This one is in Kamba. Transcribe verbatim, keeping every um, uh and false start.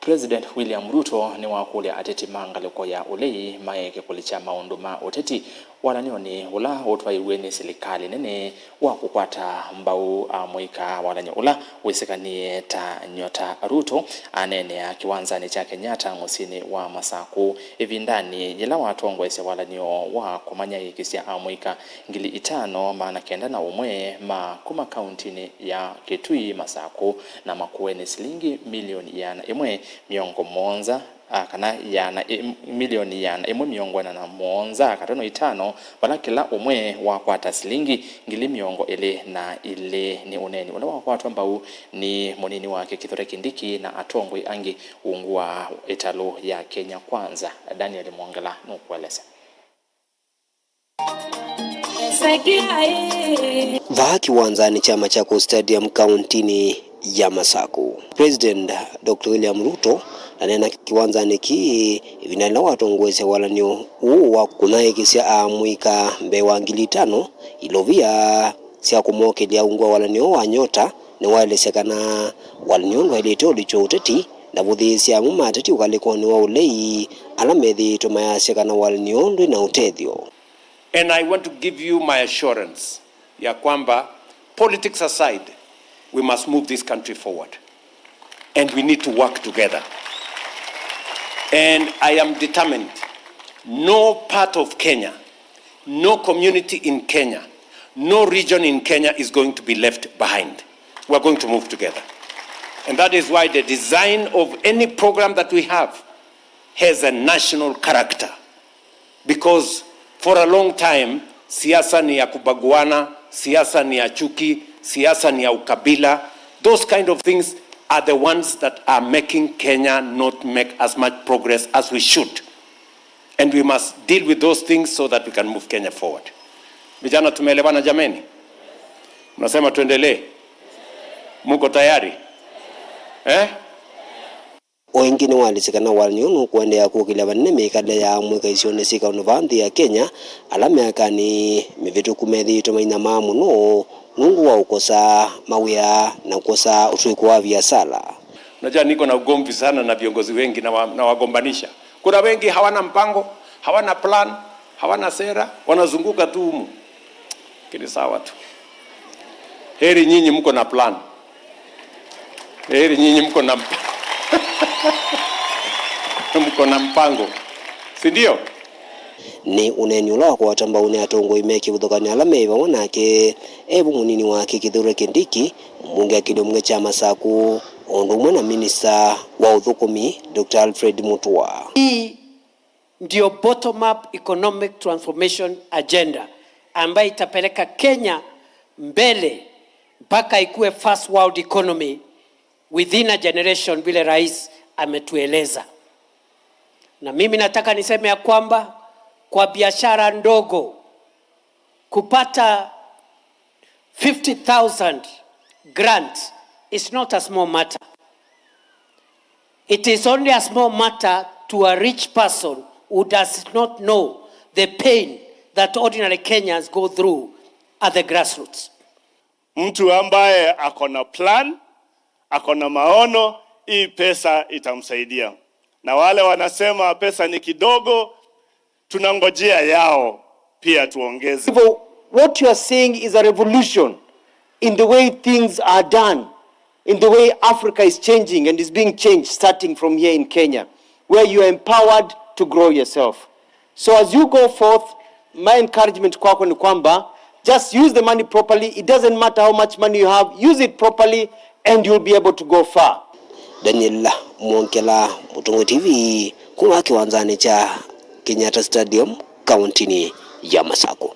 President William Ruto nĩwakũlya ateti ma ngalĩko ya ũlei maeke kũlikya maũndũ ma ũteti walany'onĩ ũla ũtwaĩwe nĩ silikalĩ nene wa kũkwata mbau amũika walany'o ũla wĩsĩkanĩe ta Nyota. Ruto aneenea kĩwanzanĩ kya Kenyatta mũsyĩnĩ wa Masakũ ĩvindanĩ yĩla watongoesya walany'o wa kũmanyaĩĩkĩsya amũika ngili itano maana kenda na ũmwe ma kuma kauntinĩ ya Kitui, Masakũ na Makueni silingi milioni ĩana ĩmwe mĩongo mũonza, a, kana ĩana ĩ-, milioni ĩana ĩmwe mĩongo ĩna na mũonza katono itano, vala kĩla ũmwe wakwata silingi ngili mĩongo ĩlĩ na ilĩ. Nĩ ũneeni ũla wakwatwa mbau nĩ mũnini wake Kithure Kindiki na atongoi angĩ ungu wa ĩtalũ ya Kenya Kwanza. Daniel Mwongela nũkũelesya. Vaa kĩwanzanĩ kya Machakos Stadium kauntinĩ ya Masakũ, President Doctor William Ruto aneena kĩwanzanĩ kĩĩ ĩvinda yĩla watongoesya walany'o ũũ wa kũnyaĩĩkĩsya amũika mbee wa ngili itano ilovia sya kũmokĩlya ungu wa walany'o wa Nyota. Nĩwaelesya kana walany'o ndwaĩlĩte ũlikywa ũteti na vũthĩĩsya amwe ma ateti ũkalĩkonĩ wa ũlei ala methĩĩtwe mayasya kana walany'o ndwĩ na ũtethyo. And I want to give you my assurance ya kwamba, politics aside, we must move this country forward. And we need to work together. And I am determined, no part of Kenya, no community in Kenya, no region in Kenya is going to be left behind. We are going to move together. And that is why the design of any program that we have has a national character. Because for a long time, siasa ni ya kubaguana, siasa ni ya chuki, siasa ni ya ukabila. Those kind of things are the ones that are making Kenya not make as much progress as we should. And we must deal with those things so that we can move Kenya forward. Vijana, tumeelewana jameni? Mnasema tuendelee? Muko tayari? Eh? O ĩngĩ nĩwaelesya kana walany'o nũkũendeea kũkĩlya vanene mĩkalĩle ya amũika isionĩ syĩ kaũndũ vaa nthĩ ya Kenya, ala myakanĩ mĩvĩtũku methĩĩtwe mainyamaa mũno nũndũ wa ũkosa mawĩa na kũkosa ũtw'ĩko wa viasala. Unajua niko na ugomvi sana na viongozi wengi na wa-, nawagombanisha. Kuna wengi hawana mpango, hawana plan, hawana sera, wanazunguka tu humu. Lakini sawa tu. Heri nyinyi mko na plan. Heri nyinyi mko na mp-, mko na mpango. Si ndio? Nĩ ũneeni ũla wakwata mbau nĩ atongoi me kĩvathũkany'o ala meĩ vamwe nake, e vu mũnini wake Kithure Kindiki, mũmbunge wa kĩlĩonĩ kya Masakũ, o ũndũ ũmwe na minista wa ũthũkũmi, Doctor Alfred Mutua. Hii ndio bottom up economic transformation agenda ambayo itapeleka Kenya mbele mpaka ikuwe first world economy within a generation, vile rais ametueleza. Na mimi nataka niseme ya kwamba kwa biashara ndogo kupata fifty thousand grant is not a small matter. It is only a small matter to a rich person who does not know the pain that ordinary Kenyans go through at the grassroots. Mtu ambaye ako na plan, ako na maono, hii pesa itamsaidia. Na wale wanasema pesa ni kidogo, tunangojea yao pia tuongeze. People, what you are seeing is a revolution in the way things are done, in the way Africa is changing and is being changed starting from here in Kenya, where you are empowered to grow yourself. So as you go forth, my encouragement kwako ni kwamba just use the money properly. It doesn't matter how much money you have, use it properly and you'll be able to go far. Daniel Mwongela, Mũtongoi T V, kuma kĩwanzanĩ kya Kenyatta Stadium, kauntinĩ ya Masakũ.